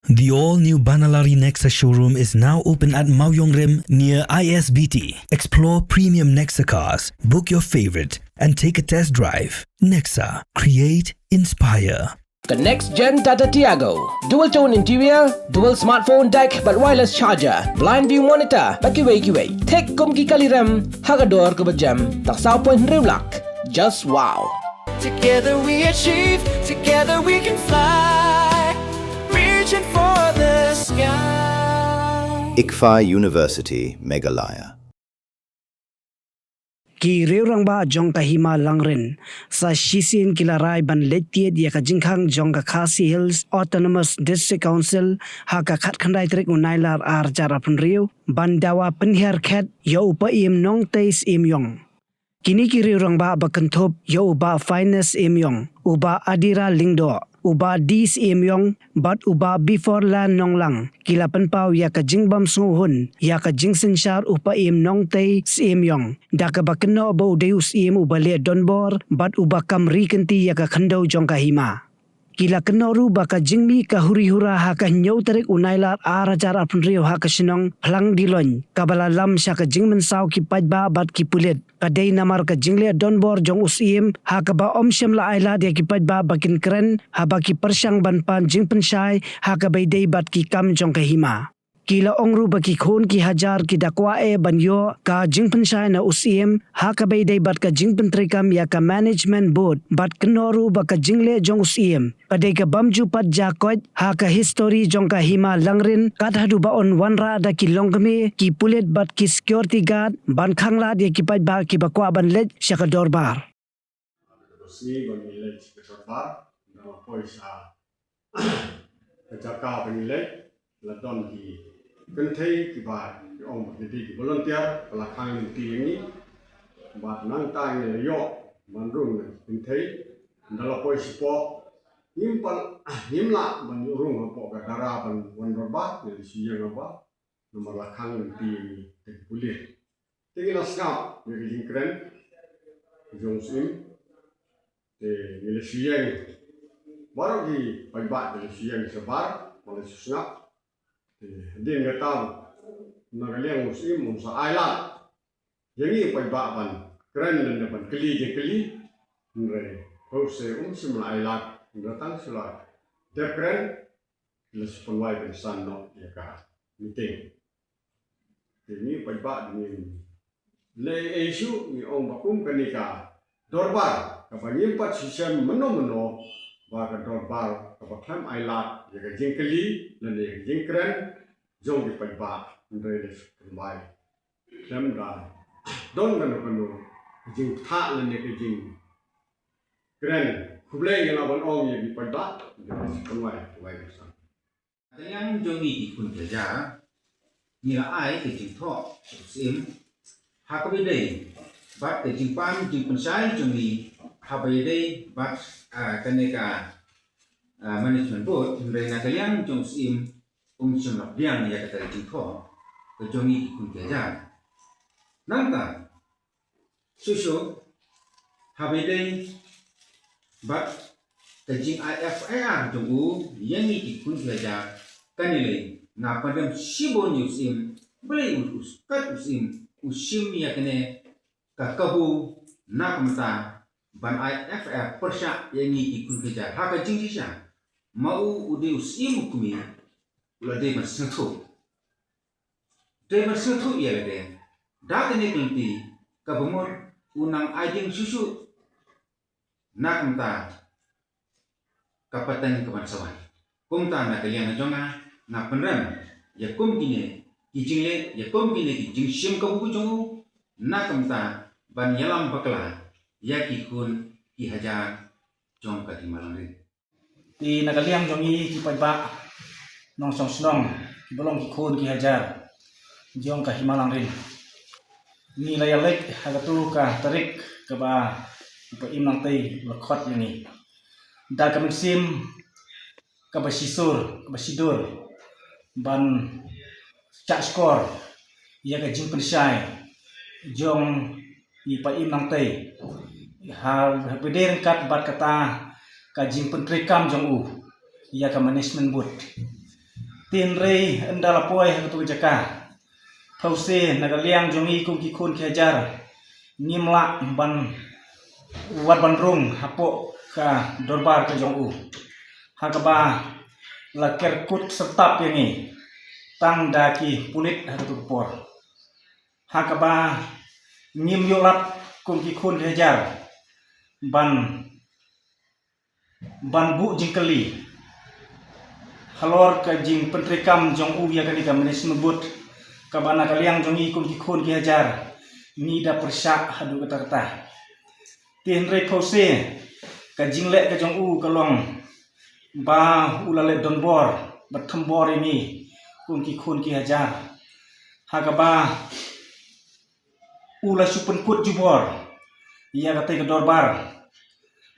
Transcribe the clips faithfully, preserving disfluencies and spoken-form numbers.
The all-new Banalari Nexa showroom is now open at Mawiongrim near I S B T. Explore premium Nexa cars, book your favorite, and take a test drive. Nexa, create, inspire. Ka next gen Tata Tiago. Dual tone interior, dual smartphone deck, bad wireless charger, blind view monitor, bad kiwei kiwei. Thik kum ki kali rem, ha ka dor kaba jem, tang saw point hynriew lak. Just wow. Together we achieve, together we can fly. Reaching for the sky. ICFAI University, Meghalaya. Ki riew rangbah jong ka Hima Langrin sa shisien ki la rai ban leit thied ïa ka jingkhang jong ka Khasi Hills Autonomous District Council ha ka khatkhyndai tarik u Nailar ar hajar arphew hynriew, ban dawa pynhiar khet ïa u Paiem Nongtei Syiemiong. Kine ki riew rangbah ba kynthup ïa u Bah Finest Syiemiong, u Bah Adira Lyngdoh, u Bah D Syiemiong, bad u Bah Biforlan Nonglang, ki la pynpaw ïa ka jingbym sngewhun ïa ka jingsynshar u Paiem Nongtei Syiemiong, da kaba kynnoh ba u dei u syiem uba leh donbor bad uba kam ri kynti ïa ka khyndew jong ka hima. Ki la kynnoh ruh ba ka jingmih ka huri hura ha ka hynñiew tarik u Nailar ar hajar arphew hynriew ha ka shnong Phlangdilong, kaba la lam sha ka jingmynsaw ki paidbah bad ki pulit, ka dei namar ka jingleh donbor jong u syiem, ha kaba ym shym la ailad ïa ki paidbah ba kin kren haba ki pyrshang ban pan jingpynshai ha kaba ïadei bad ki kam jong ka hima. Ki la ong ruh ba ki khun ki hajar ki da kwah eh ban ïoh ka jingpynshai na u syiem ha kaba ïadei bad ka jingpyntreikam ïa ka management board, bad kynnoh ruh ba ka jingleh jong u syiem ka dei ka bym ju pat jia koit ha ka histori jong ka Hima Langrin, kat haduh ba yn wanrah da ki longkmie, ki pulit bad ki security guard ban khanglad ïa ki paidbah kiba kwah ban leit sha ka dorbar. Ka sngi ba ngi leit sha ka dorbar, nga la poi sha ka jaka ba ngi leit, la don ki kynthei kiba ngi ong ba ki dei ki volunteer, ba la khang lynti ïa ngi. Bad nangta ngi la ïoh ban rung na ki kynthei, ynda la poi shapoh, ngim pat, ngim lah ban ïoh rung hapoh ka dara ban wan dorbar, ngi la shu ïeng haba namar la khang lynti ïa ngi da ki pulit. Te ngi la sngap ïa ka jingkren jong u syiem. Te ngi la shu ïeng, baroh ki paidbah te la shu ïeng shabar, ba la shu sngap. Te hadien kata, na ka liang u syiem um sa ailad ïa ngi paidbah ban kren lane ban kylli jingkylli. Hynrei, hynrei um shym la ailad, hynrei tang shu la dep kren, la shu pynwai pynsan noh ïa ka meeting. Te ngi paidbah ngin leh ei shuh, ngi ong ba kum kane ka dorbar kaba ngim pat shisha mynno mynno, ba ka dorbar kaba khlem ailad ïa ka jingkylli lane ïa ka jingkren jong ki paidbah, hynrei la shu pynwai. Khlem da don kano kano ka jingthah lane ka jingkren khublei ngi lah ban ong ïa ki paidbah, da la shu pynwai, pynwai pynsan. Ka liang jong ngi ki khun ki hajar, ngi la ai ka jingthoh sha u syiem ha kaba ïadei bad ka jingpan jingpynshai jong ngi ha kaba ïadei bad, ah, kane ka, ah, management board, hynrei na ka liang jong u syiem um shym la pdiang ïa kata ka jingthoh ka jong ngi ki khun ki hajar. Nangta shuh shuh, ha kaba ïadei bad ka jingai F I R jong u ïa ngi ki khun ki hajar, kane lei nga pyndem shibun ïa u syiem, balei u, u kat u syiem u shim ïa kane ka kabu na ka bynta ban ai F I R pyrshah ïa ngi ki khun ki hajar ha ka jingshisha. Ma u u dei u syiem u kmie, u la dei ban sngewthuh. Dei ban sngewthuh ïa lade da kane ka lynti kaba mut u nang ai dieng shuh shuh na ka bynta ka pateng ka ban sa wan. Kumta na ka liang jong nga, nga pynrem ïa kum kine ki jingleh, ïa kum kine ki jingshim kabu jong u na ka bynta ban ïalam bakla ïa ki khun ki hajar jong ka Hima Langrin. Te na ka liang jong ngi ki paidbah nongshong shnong kiba long ki khun ki hajar jong ka Hima Langrin, ngi la ïaleit ha katu ka tarik kaba u Paiem Nongtei u la khot ïa ngi da ka mynsiem kaba shisur, kaba shidur ban shah shkor ïa ka jingpynshai jong i Paiem Nongtei ha, ha kaba ïadei ryngkat bad kata ka jingpyntreikam jong u ïa ka management board. Te hynrei ynda la poi ha katu ka jaka, phewse na ka liang jong ngi kum ki khun ki hajar ngim lah ban wat ban rung hapoh ka dorbar ka jong u, ha kaba la kerkut sertap ïa ngi tang da ki pulit ha katu ka por, ha kaba ngim ïoh lad kum ki khun ki hajar ban ban buh jingkylli halor ka jingpyntreikam jong u ïa kane ka management board, kaba na ka liang jong ngi kum ki khun ki hajar ngi da pyrshah haduh katta katta. Te hynrei phewse ka jingleh ka jong u ka long ba u la leh donbor bad thombor ïa ngi kum ki khun ki hajar, ha kaba u la shu pynkut jubor ïa katei ka dorbar.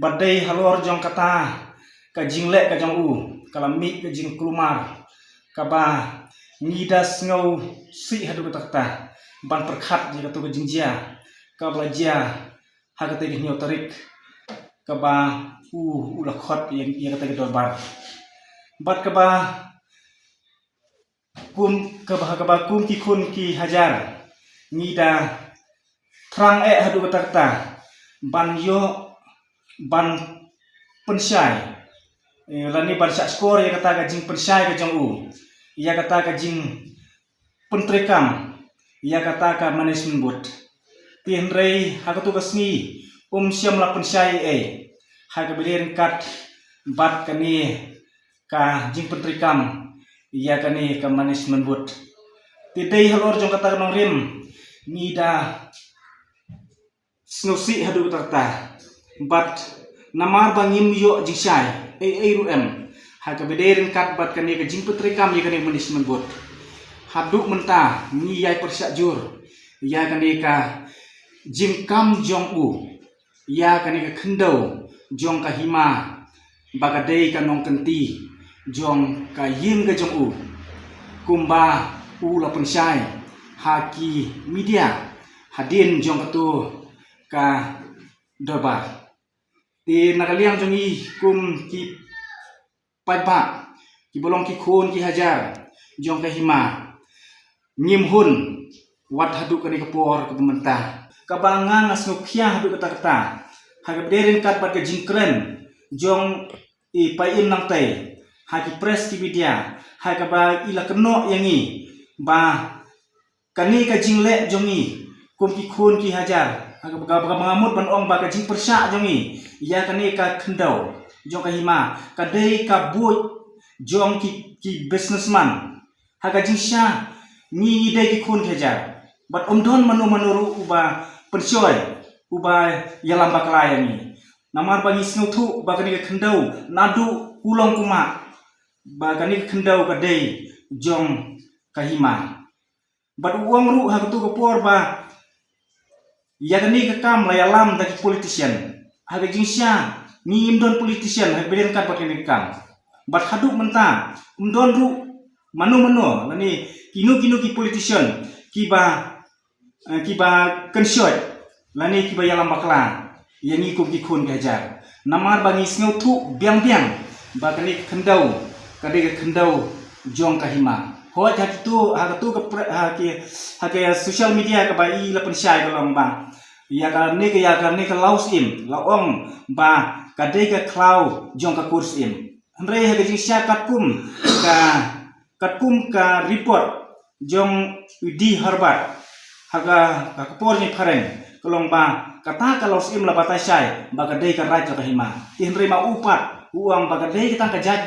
Bad dei halor jong kata ka jingleh ka jong u, ka la mih ka jingkulmar kaba ngi da sngewsih haduh katta katta ban pyrkhat ïa katu ka jingjia kaba la jia ha katei ka hynñiew tarik, kaba u u la khot ïa, ïa katei ka dorbar. Bad kaba kum, kaba, kaba kum ki khun ki hajar ngi da thrang eh haduh katta katta ban ïoh ban pynshai, eh, lane ban shah shkor ïa kata ka jingpynshai ka jong u ïa kata ka jingpyntreikam ïa kata ka management board. Te hynrei ha katu ka sngi um shym la pynshai ei ei ha kaba dei ryngkat bad kane ka jingpyntreikam ïa kane ka management board. Te dei halor jong kata ka nongrim ngi da sngewsih haduh katta katta bad namar ba ngim ïoh jingshai ei ei ruh em ha kaba dei ryngkat bad kane ka jingpyntreikam ïa kane ka management board. Haduh mynta ngi ïai pyrshah jur ïa kane ka jingkam jong u, ïa kane ka khyndew jong ka hima ba ka dei ka nongkynti jong ka ïing ka jong u, kumba u la pynshai ha ki media hadien jong katu ka dorbar. Te na ka liang jong ngi kum ki paidbah kiba long ki khun ki hajar jong ka hima, ngim hun wat haduh kane ka por kaba mynta kaba nga nga sngewkhia haduh katta katta ha kaba dei ryngkat bad ka jingkren jong i Paiem Nangtei ha ki press ki media ha kaba i la kynnoh ïa ngi ba kane ka jingleh jong ngi kum ki khun ki hajar ha kaba, kaba nga mut ban ong ba ka jingpyrshah jong ngi ïa kane ka khyndew jong ka hima ka dei ka buit jong ki, ki businessman. Ha ka jingshisha ngi ngi dei ki khun ki hajar bad ym don mano mano ruh uba pynshoi, uba ïalam bakla ïa ngi. Namar ba ngi sngewthuh ba kane ka khyndew naduh kulong kumah ba kane ka khyndew ka dei jong ka hima. Bad u ong ruh ha katu ka por ba ïa kane ka kam la ïalam da ki politician. Ha ka jingshisha ngi ngim don politician ha kaba dei ryngkat bad kane ka kam. Bad haduh mynta ym don ruh mano mano lane kino kino ki politician kiba, eh, kiba kynshoit lane kiba ïalam bakla ïa ngi kum ki khun ki hajar. Namar ba ngi sngewthuh biang biang ba kane ka khyndew ka dei ka khyndew jong ka hima. Hooid ha kitu, ha katu ka pre-, ha ki, ha ki social media kaba i la pynshai ka long ba ïa kane ka, ïa kane ka Law Syiem la ong ba ka dei ka khlaw jong ka kur syiem. Hynrei ha ka jingshisha katkum ka, katkum ka report jong u D Herbert ha ka, ha ka por jingphareng ka long ba kata ka Law Syiem la batai shai ba ka dei ka raid jong ka hima. Te hynrei ma u pat u ong ba ka dei ka tang ka jait,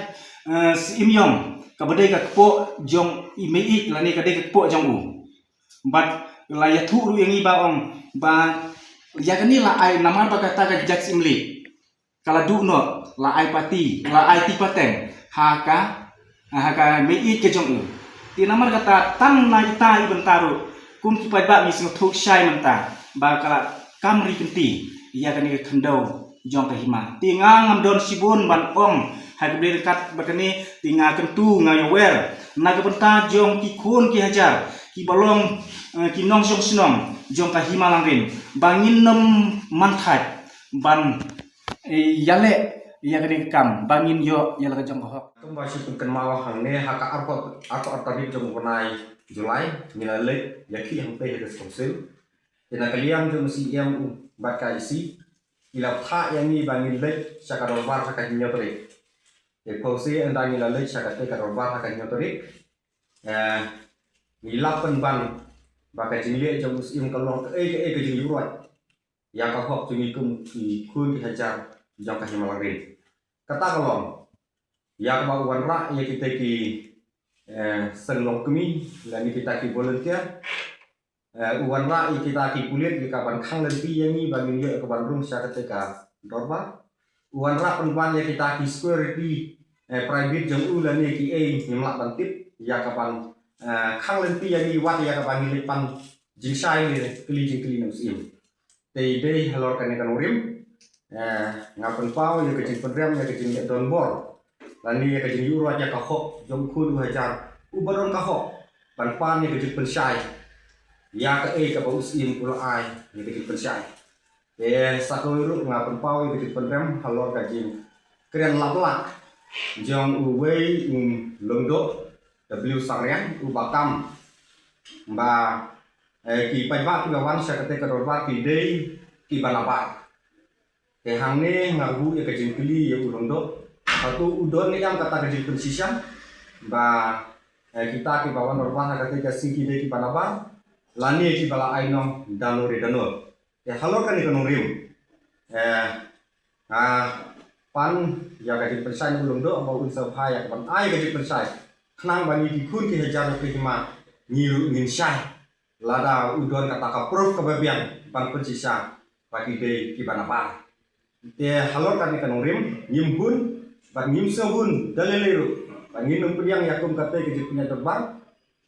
eh, syiem ïong kaba dei ka kpoh jong i meiieit lane ka dei ka kpoh jong u. Bad la ïathuh ruh ïa ngi ba ong ba ïa kane la ai namar ba kata ka jait syiem leit ka la duh noh, la ai pati, la ai ti pateng ha ka, ha ka meiieit ka jong u. Te namar kata tang na kita i bynta ruh kum ki paidbah ngi sngewthuh shai mynta ba ka la kam ri kynti ïa kane ka khyndew jong ka hima. Te nga ngam don shibun ban ong ha kaba dei ryngkat bad kane, te nga kyntu nga ïawer na ka bynta jong ki khun ki hajar kiba long, eh, ki nongshong shnong jong ka hima Langrin ba ngin nym man thait ban, eh, ïaleh ïa kane ka kam ba ngin ïoh ïa la ka jong ka hok. Kumba shu pynkynmaw hangne, ha ka arphew, arphew ar tarik jong u bnai July ngi la leit ïa ki hangtei ha District Council. Te na ka liang jong u C M u bad ka E C, ki la phah ïa ngi ba ngin leit sha ka dorbar ha ka hynñiew tarik. Te phew se ynda ngi la leit sha katei ka dorbar ha ka hynñiew tarik, eh, ngi la pynban ba ka jingleh jong u Syiem ka long kaei kaei ka jingïuhroit ïa ka hok jong ngi kum ki khun ki hajar jong ka Hima Langrin. Kata ka long ïa kaba u wanrah ïa kita ki, eh, seng longkmie lane kita ki volunteer, eh, u wanrah ïa kita ki pulit ïa ka ban khang lynti ïa ngi ba ngin ïoh ïa ka ban rung sha katei ka dorbar. U wanrah pynban ïa kita ki security, eh, private jong u lane kiei ngim lah ban tip ïa ka ban, eh, khang lynti ïa ngi wat ïa ka ban ngi leit pan jingshai ne kylli jingkylli na u Syiem. Te dei halor kane ka nongrim, eh, nga pynpaw ïa ka jingpynrem ïa ka jingleh donbor lane ïa ka jingïuhroit ïa ka hok jong u khun u hajar uba don ka hok ban pan ïa ka jingpynshai ïa kaei kaba u Syiem u la ai ïa ka jingpynshai. Te sa kawei ruh nga pynpaw ïa ka jingpynrem halor ka jingkren lap lak jong uwei u Lyngdoh W Sangriang uba kam ba, eh, ki paidbah kiba wan sha katei ka dorbar ki dei kiba nabar. Te hangne nga buh ïa ka jingkylli ïa u Lyngdoh, hato u don ne em kata ka jingpynshisha ba, eh, kita kiba wan dorbar ha katei ka sngi ki dei kiba nabar lane kiba la ai nong dano re dano. Te halor kane ka nongrim, eh, nga pan ïa ka jingpynshai na u Lyngdoh ba un sa bha ïa ka ban ai ka jingpynshai khnang ba ngi ki khun ki hajar jong ka Hima ngi ruh ngin shai lada u don kata ka proof kaba biang ban pynshisha ba ki dei kiba nabar. Te halor kane ka nongrim ngim hun bad ngim sngewhun da lei lei ruh ba ngin ym pdiang ïa kum katei ka jingpynïaid dorbar.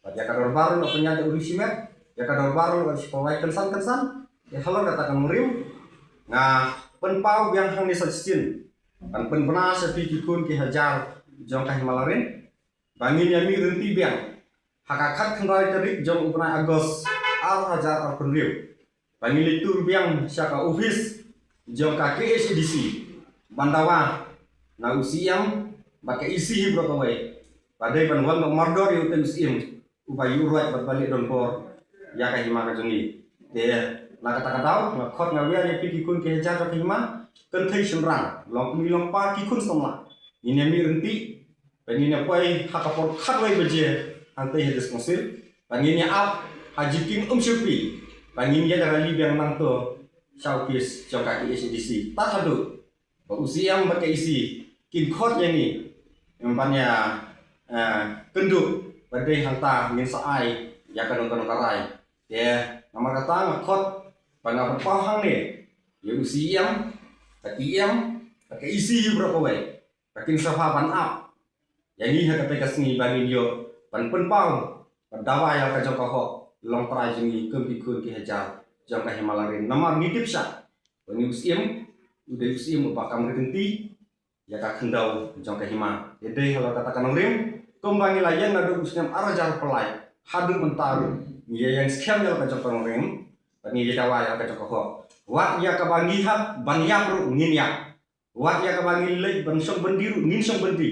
Bad ïa ka dorbar ruh la pynïaid da u riewshimet, ïa ka dorbar ruh la pynïaid kynsan kynsan. Te halor kata ka nongrim nga pynpaw biang hangne sa shisien ban pynbna sha phi ki khun ki hajar jong ka Hima Langrin ba ngin ïa mih rynti biang ha ka khatkhyndai tarik jong u bnai August ar hajar arphew hynriew ba ngin leit tur biang sha ka office jong ka K H A D C ban dawa na u C M bad ka E C hi baroh kawei ba dei ban wan noh mardor ïa utei u Syiem uba ïuhroit bad ba leh donbor ïa ka Hima ka jong ngi. Te na kata ka daw nga khot nga wer ïa phi ki khun ki hajar jong ka Hima, kynthei shynrang, longkmie longpa, ki khun samla, ngin ïa mih rynti ba ngin ïa poi ha ka por khatwei baje hangtei ha District Council ba ngin ïa ap ha Jiking Umshipi ba ngin ïa rally biang nangto sha office jong ka K H A D C. Tad haduh ba u C M bad ka E C kin khot ïa ngi ban ïa, eh, kynduh ba dei hangta ngin sa ai ïa kano kano ka rai. Te namar kata nga khot ba nga pynpaw hangne ïa u C M, ka T M, ka E C hi baroh kawei ba kin sa bha ban ap ïa ngi ha katei ka sngi ba ngin ïoh ban pynpaw ban dawa ïa ka jong ka hok longtrai jong ngi kum ki khun ki hajar jong ka Hima Langrin. Namar ngi tip shai ba une u Syiem u dei u Syiem uba kam rikynti ïa ka khyndew jong ka Hima. Te dei halor kata ka nongrim kumba ngi la ïeng naduh u snem ar hajar arphew lai haduh mynta ruh ngi ïa ïeng skhem ïa la ka jong ka nongrim bad ngi ïa dawa ïa la ka jong ka hok. Wat ïa kaba ngi hap ban ïap ruh ngin ïap. Wat ïa kaba ngin leit ban shong byndi ruh ngin shong byndi.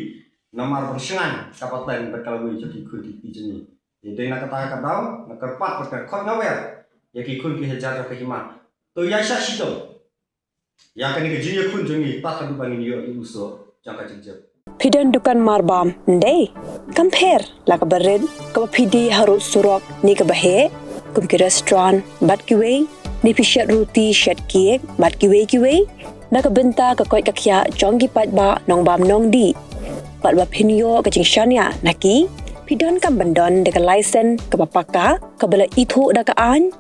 Namar ban shngaiñ ka pateng bad ka lawei jong ki khun ki kti jong ngi. Te dei na kata ka daw nga kyrpad bad nga khot nga wer ïa ki khun ki hajar jong ka Hima, to ïa shah shitom ïa kane ka jingïakhun jong ngi tad haduh ba ngin ïoh ïa u soh jong ka jingjop. Phi don dukan marbam, ym dei? Kam pher la kaba rit, kaba phi die harud surok ne kaba heh, kum ki restaurant bad kiwei, ne phi shet ruti shet cake bad kiwei kiwei. Na ka bynta ka koit ka khiah jong ki paidbah nongbam nongdih, bad ba phin ïoh ka jingshaniah na ki, phi donkam ban don da ka license kaba paka kaba la ithuh da ka aiñ,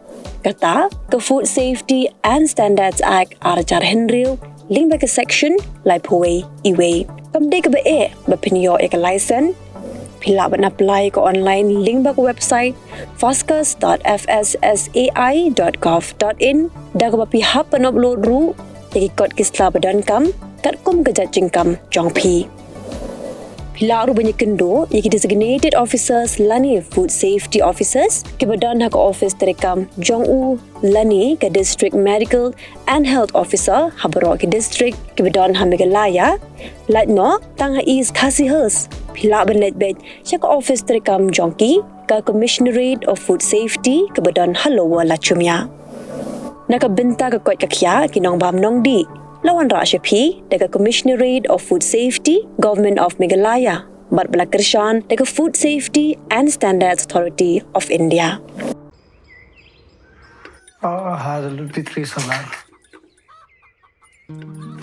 kata ka Food Safety and Standards Act ar hajar hynriew lyngba ka section laiphew wei e wei. Kam dei kaba eh ba phin ïoh ïa ka license. Phi lah ban apply ka online lyngba ka website foscus dot F S S A I dot gov dot in da kaba phi hap ban upload ruh ïa ki kot ki sla ba donkam katkum ka jait jingkam jong phi. Phi lah ruh ban ïakynduh ïa ki designated officers lane food safety officers kiba don ha ka office treikam jong u lane ka district medical and health officer ha baroh ki district kiba don ha Meghalaya. Lait noh tang ha East Khasi Hills, phi lah ban leit beit sha ka office treikam jong ki, ka Commissionerate of Food Safety kaba don ha Lower Lachumia. Na ka bynta ka koit ka khiah ki nongbam nongdih, la wanrah sha phi da ka Commissionerate of Food Safety, Government of Meghalaya, bad ba la kyrshan da ka Food Safety and Standards Authority of India. Oh, ha, the Ludwig Solar.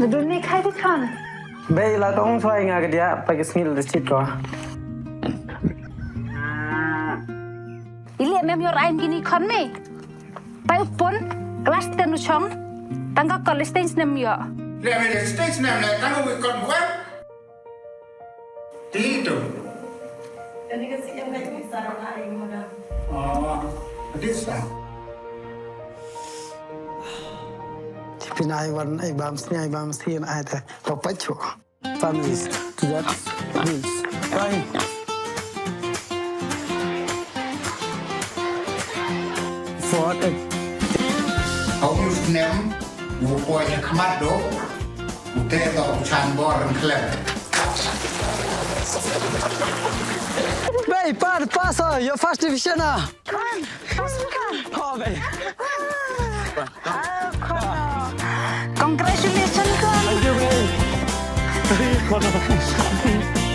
Nadun ni khai di khan. Bei la tong chwai nga ka dia pa ki sngi la chit ko. Ili mem yor ain kini khan me. Pai pon class ten u chong. Tang ka college stage nem yo. Le me stage nem le tang wi kon wan. Ti tu. Kani ka sih yang kai ni sarang ai mo da. Oh, this one. Pin ai wan ai bam sni ai bam sien ai ta. Ko pacho. Families to that bills. Fine. For the Hau yu snem, wu poi ha khmat do, wu te do u chan bor ren khlem. Bei, pa, pass, uh, your first division, ah. Come on, pass, come on. Oh, bei. Ah, come on. Congratulations, come on. Thank you, bei.